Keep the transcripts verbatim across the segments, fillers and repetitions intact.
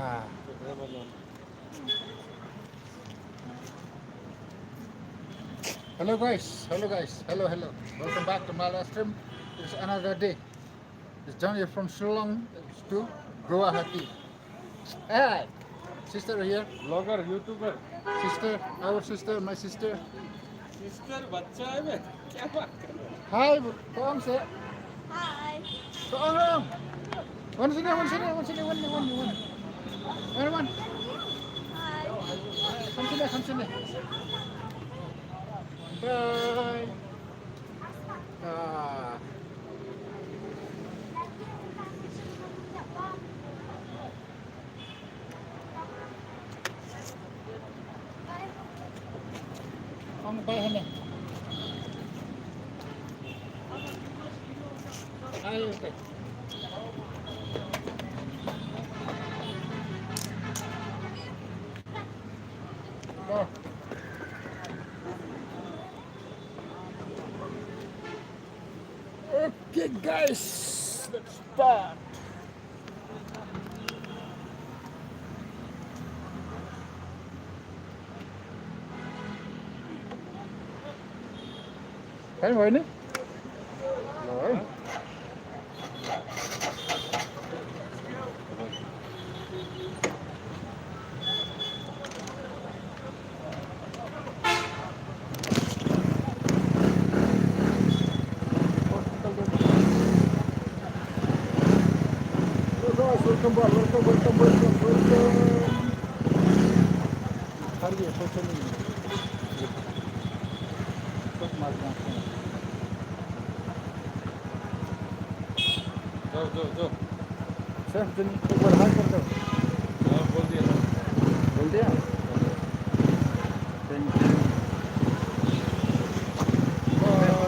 Ah. Hello guys, hello guys, hello, hello. Welcome back to my live stream. It's another day. It's Johnny from Shillong to Guwahati. Hey, sister here. Blogger, YouTuber. Sister, our sister, my sister. Sister, बच्चा है बे। क्या बात कर रहे हो? Hi, कौन से? Hi. कौन है? One sini, one sini, one sini, one, one, one. One, one. Hi. Come sini, come sini. Bye. Ah. Ong bai hane. Ai, okay. Go. Okay, guys, let's start. Kan, boleh ni? Boleh. Hello guys, welcome back, welcome, welcome, welcome, welcome. Hari ya, social media. Sok mas mas. जाओ, जाओ, जाओ। सर, तुम एक बार हाय कर दो। हाँ, बोल दिया, सर। बोल दिया? Thank you. Bye.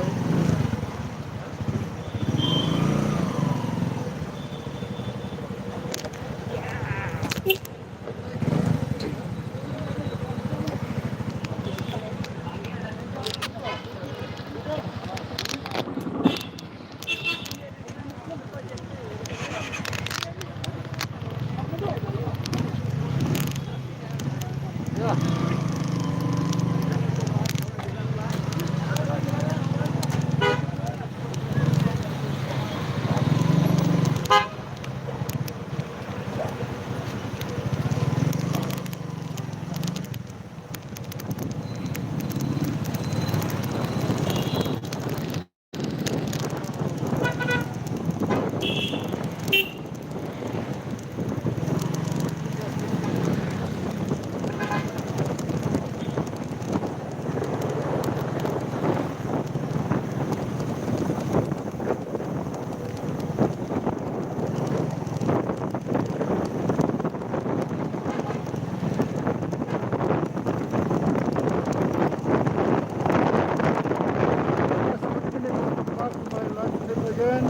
Again.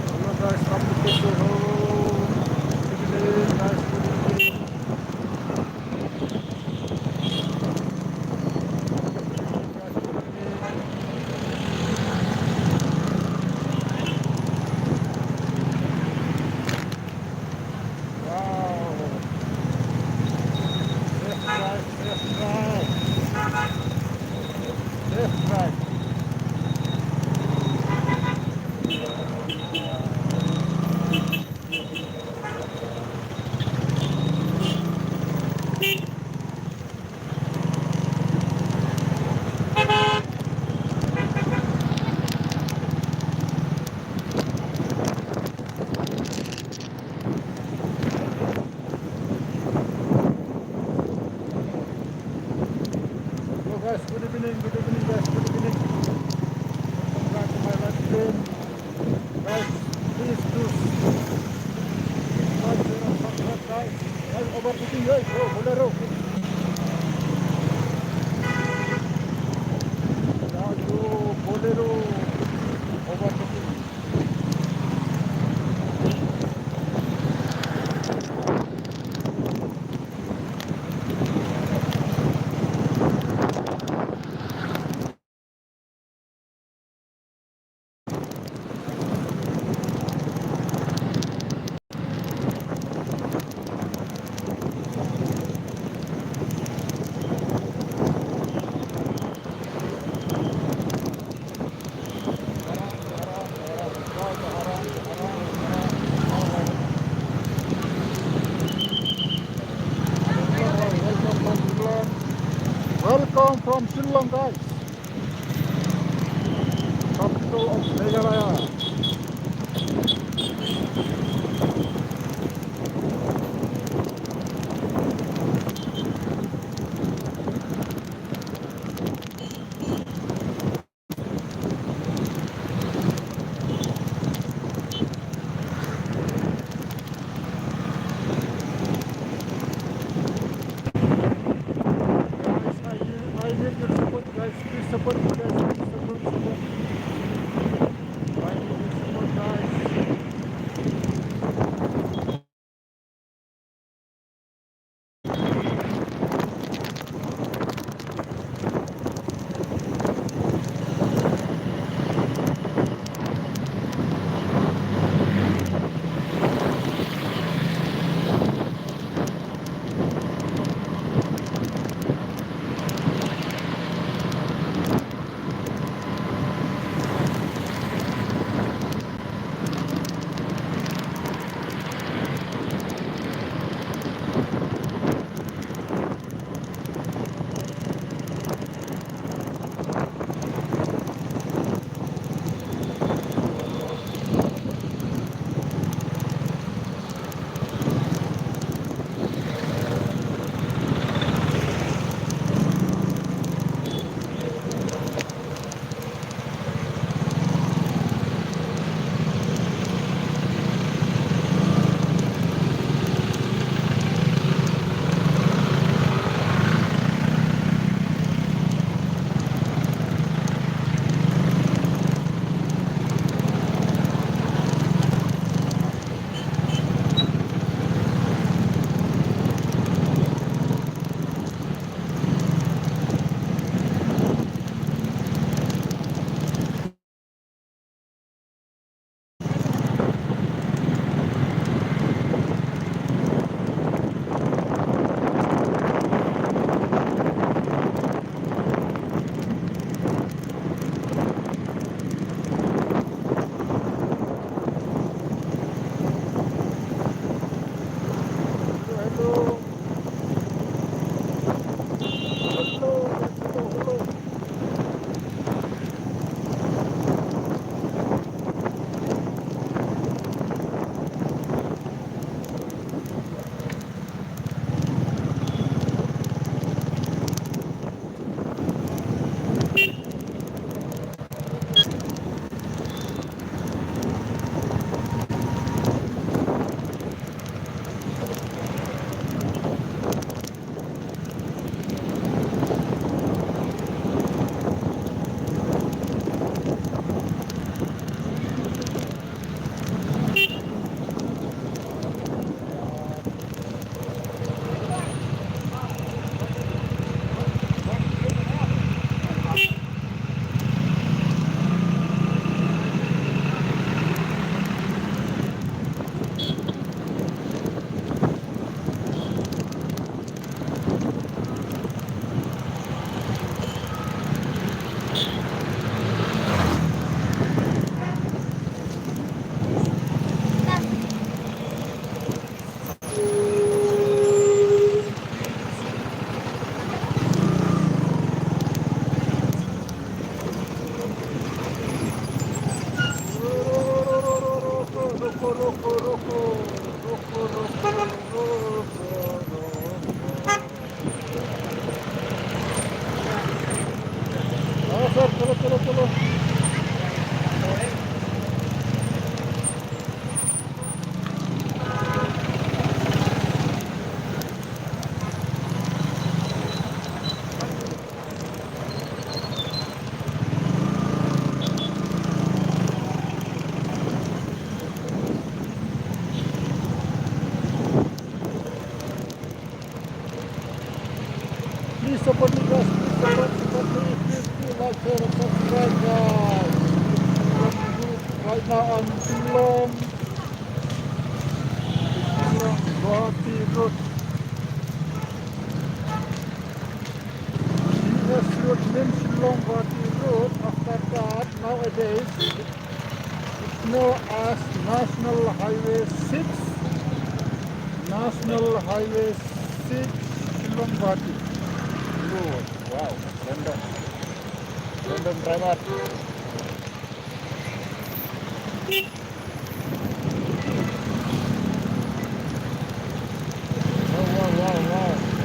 Hello guys, come to Kosovo. Good evening, guys. Good evening. Wow. Left, right, left, right. Left, right. Hello guys, good evening, good evening guys, good evening. Welcome back to my live stream. Guys, please do like, share and subscribe guys. Guys, overtaking guys, bro, Bolero. Yeah, bro, Bolero. Overtaking. Shillong, guys. Capital of Meghalaya. Guys, I need, I need your support, guys. Please support me, guys. Please support, support. I need your support, guys. Please support me, guys. Please support, support me. Please do like, share, and subscribe, guys. Right now I'm in Shillong. Shillong Guwahati Road. G S Road means Shillong Guwahati Road. After that, nowadays, it's known as National Highway six. National Highway six, Shillong Guwahati Road. Wow. Random. Random driver. Wow, wow, wow, wow.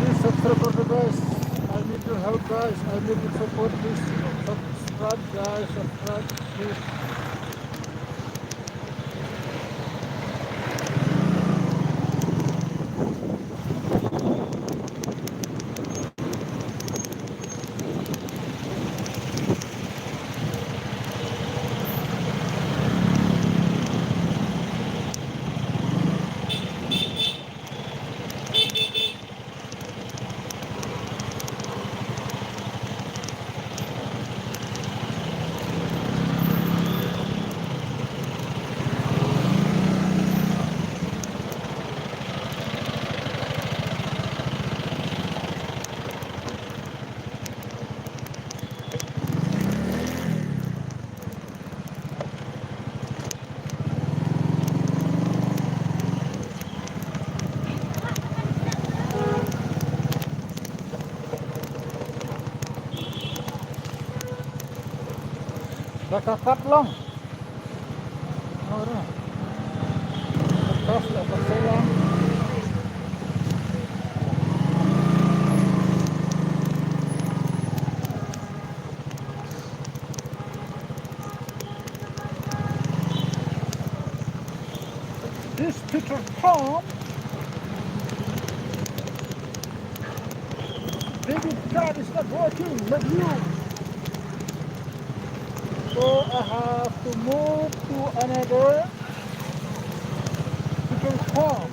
Please subscribe, guys. I need your help, guys. I need your support. Please subscribe, guys. Subscribe, please. Ka kat long. Ora. Kertas la kertas long. This Peter Tom. David God is not working with you. So I have to move to another Peter Tom.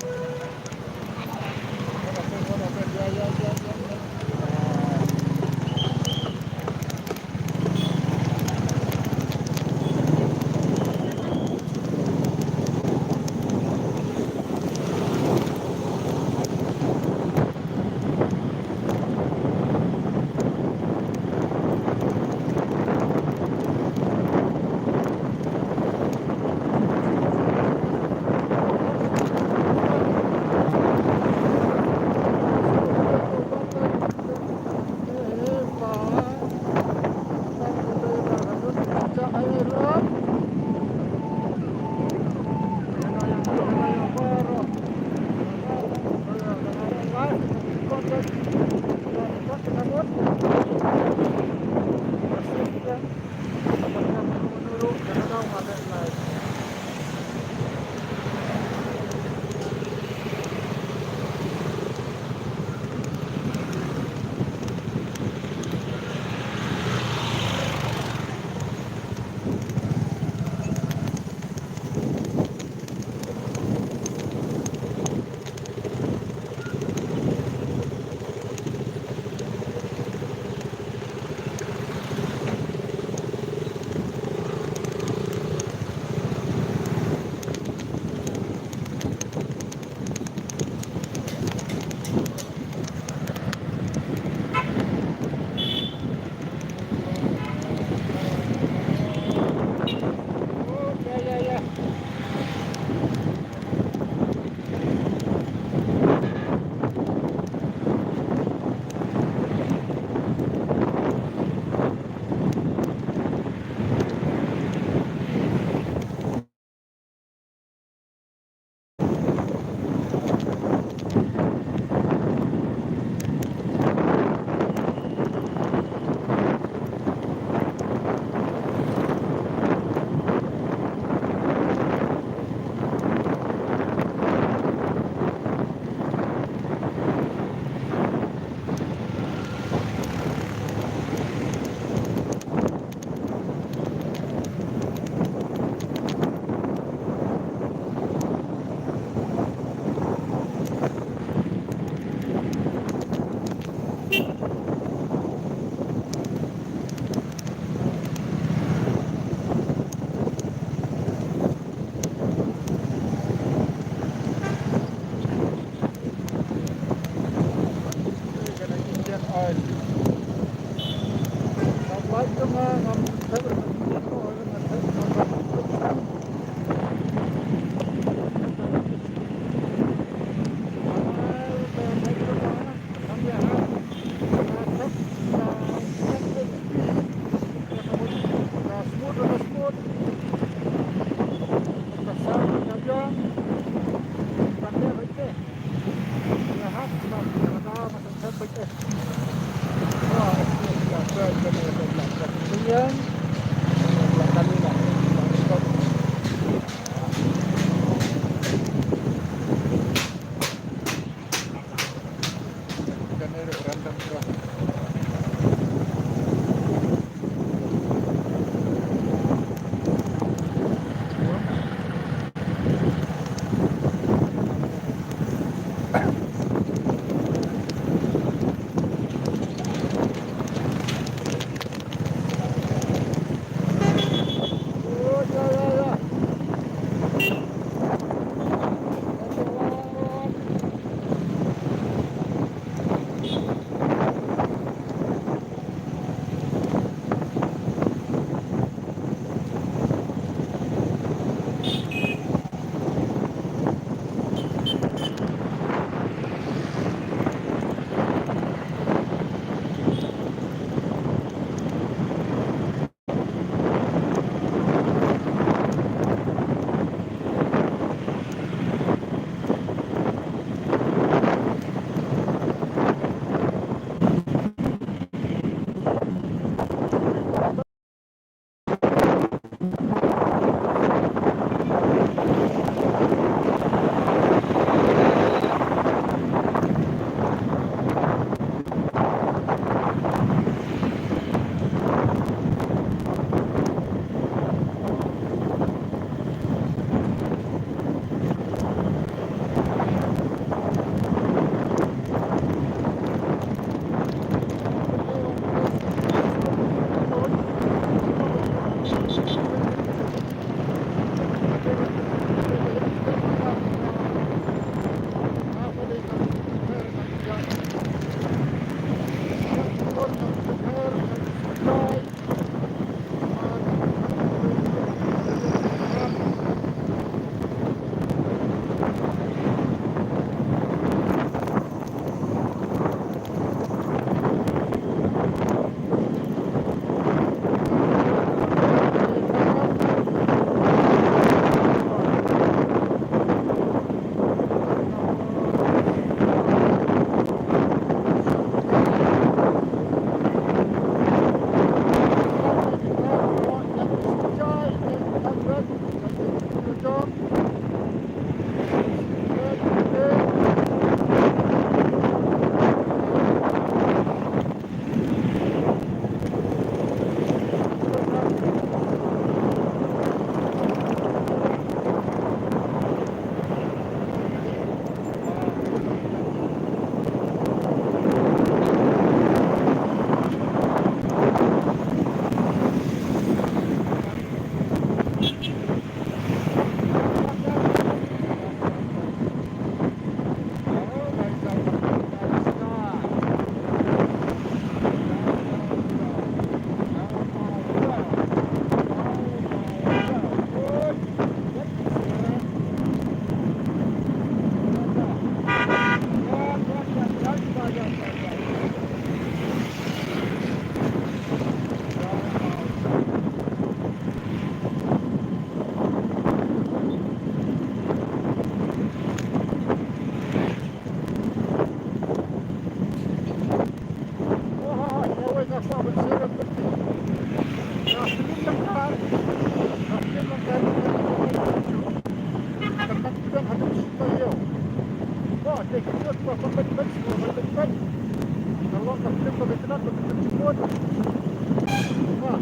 Wah.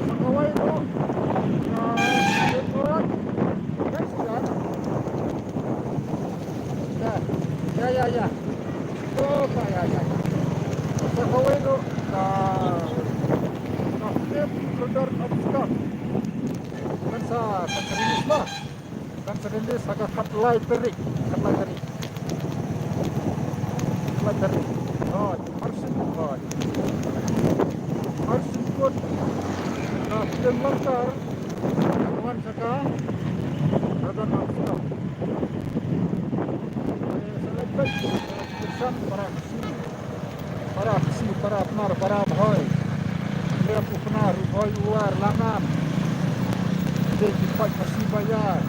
Sa kawei ruh. Ka State Road. Ka sdang. Ya. Ya, ya, ya. Oh, ka, ya, ya, ya. Sa kawei ruh. Ka, ka State Border Obstacle. Kan sa, kan sa release lah. Kan sa release ha ka khatlai tarik, khatlai tarik. Khatlai tarik. Hooid, arsien, hooid. Arsien kut. Ka pdeng longkar. Ka wan sha ka. Ka don arsien. Eh, sa leit beit. Sa leit beit san para Para Khasi, para Pnar, para Bhoi. Lem u Pnar, u Bhoi, u War, Langan. Dei ki paid Khasi ba ïar.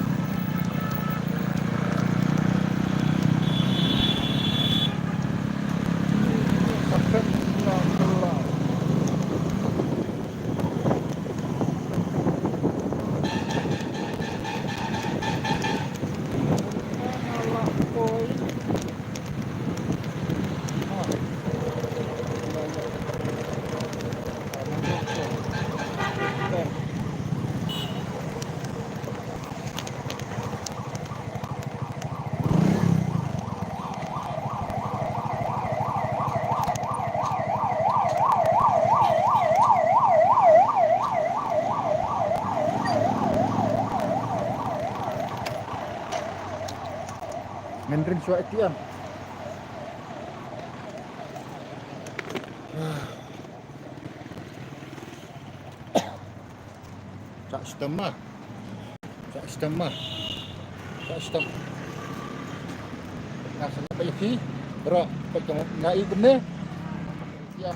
Sa phet ïa ka la. Ngin ring shuwa A T M. Sa shitom ma. Sa shitom ma. Sa shitom. Nga sa na peit ïa phi. Bro, peit kumno nga i kumne. Ïa.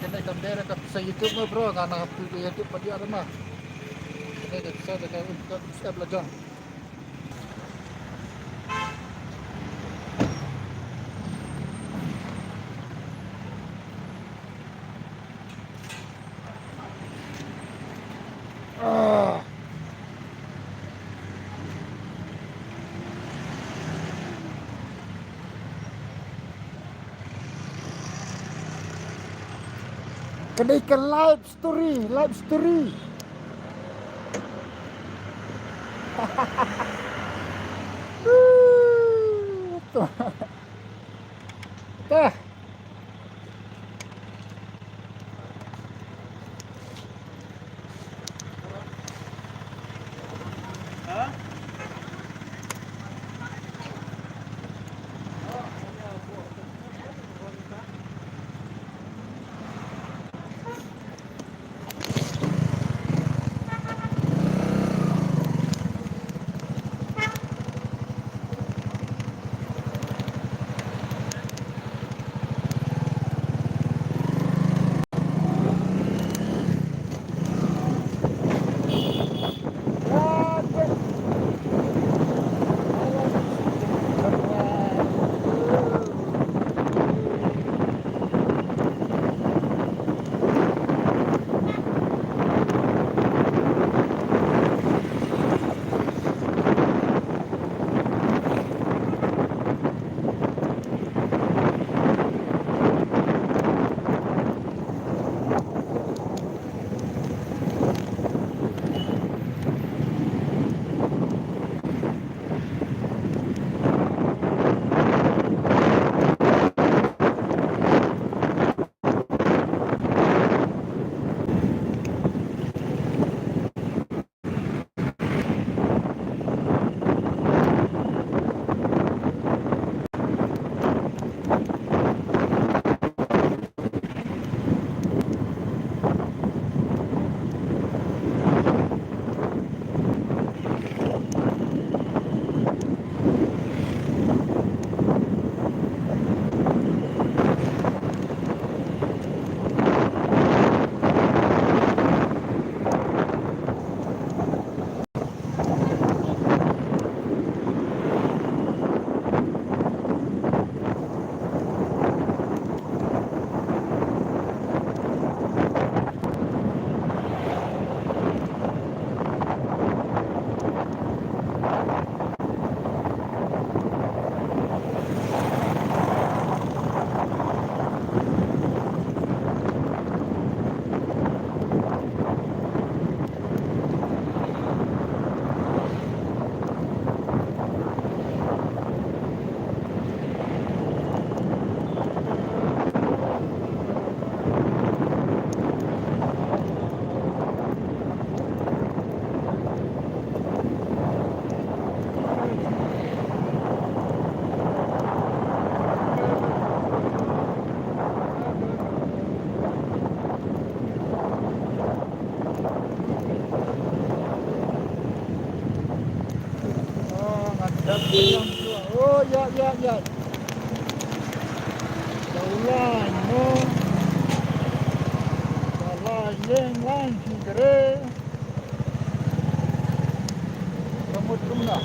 Kane kam dei ka pisa YouTube ma bro, nga na tu ka YouTube padiah ma. Kane ka pisa da ka um ka pisa belajar. Ka dei ka life story, life story. Tah. Oh, ngan dap biang tu. Oh, ya, ya, ya. Daulan mo. Daulan yeng lan ki kere. Ramut kumna.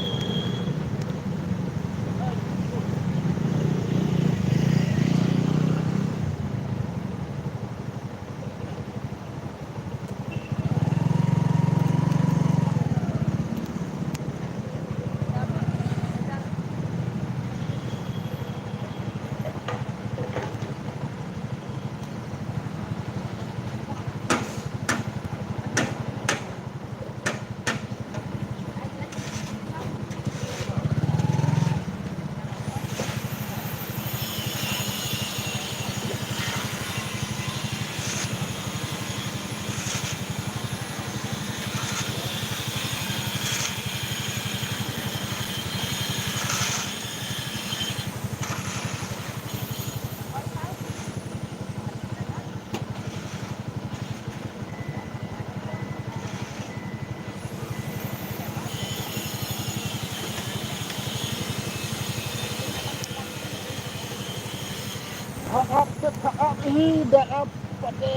Hap, hap, hap, hap, hi, da ap, pate,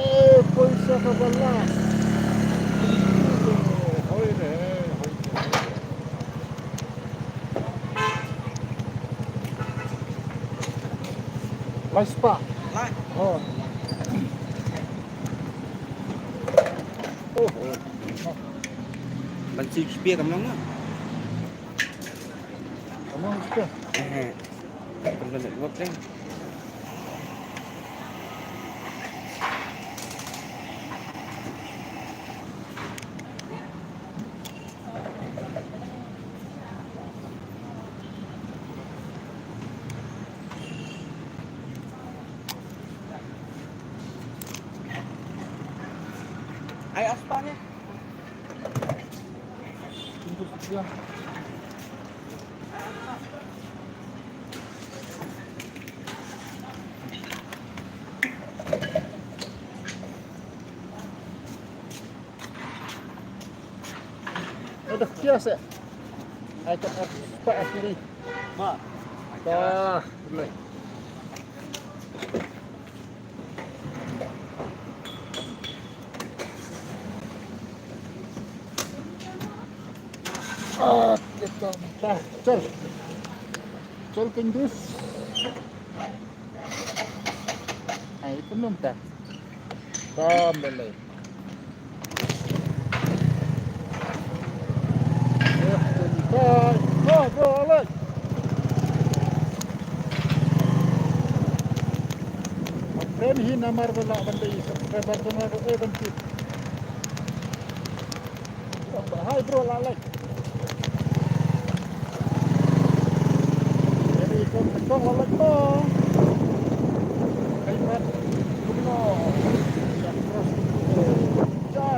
poisa ka bala. Hoi re, hoi re. Lai spah. Lai. Oh. Oh, oh. Ban siew spear kam long na. Kam long spear. Eh, eh. Kam long network deh. Ai aspang ya. Aduh, kios ya. Ai kat ar spah kiri. Ma. Dah, boleh. Ah, kita dah, col. Col kendus. Ai, itu nung dah. Bam, boleh. Oh, bro, alai. Friend hi namar ba lah ban dei subscriber jong nga ruh eh ban tip. Hai bro, lah like. Jadi kong kong lah like bro. Hai bro. Kumno. Ya terus. Ya.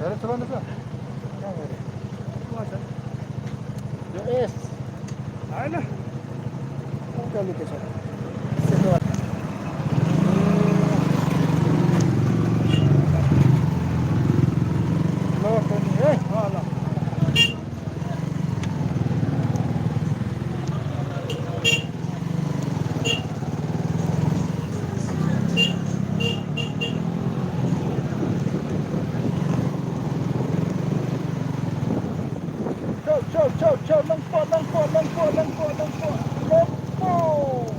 Yes. Bukan location. Location, eh, alah. Chau, chau, chau, chau, nangpoh, nangpoh, nangpoh, nangpoh, nangpoh, nangpoh.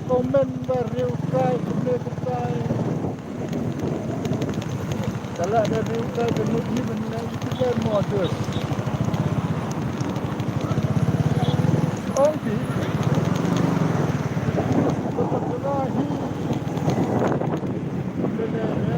Comment ba riewkai kumne kumtai. Ka la da riewkai ka lut hi ban leh ïa ki modus. Ong ki. Ka la hi. Ka la hi.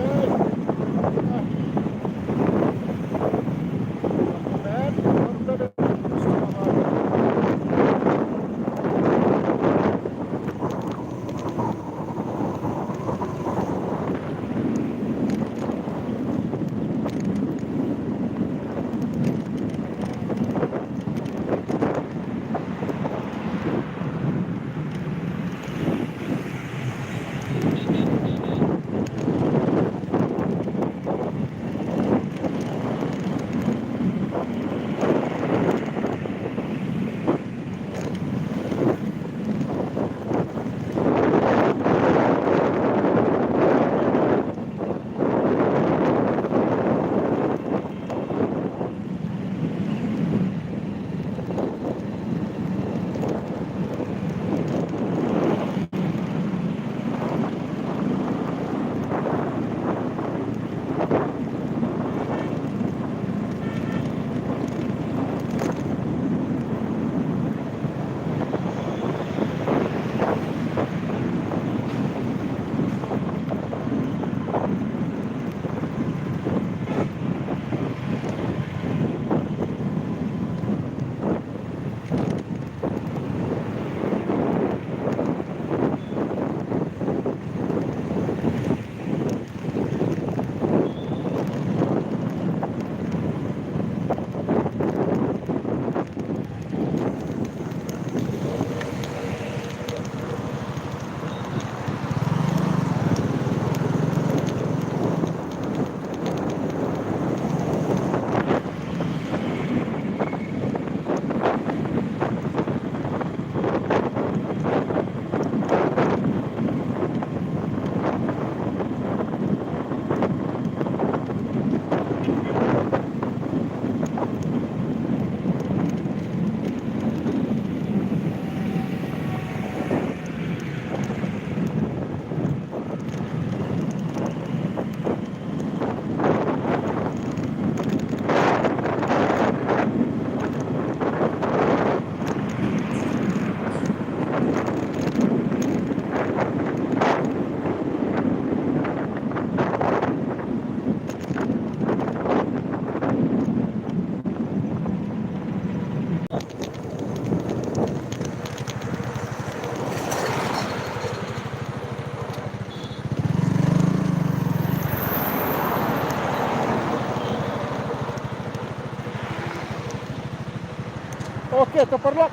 Okay, to paralok.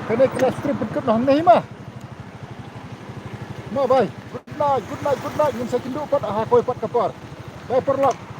Kane ka live stream pynkut noh hangne hi ma. Ma bye. Good night, good night, good night. Ngin sa ïakynduh pat ha kawei pat ka por. Bye paralok.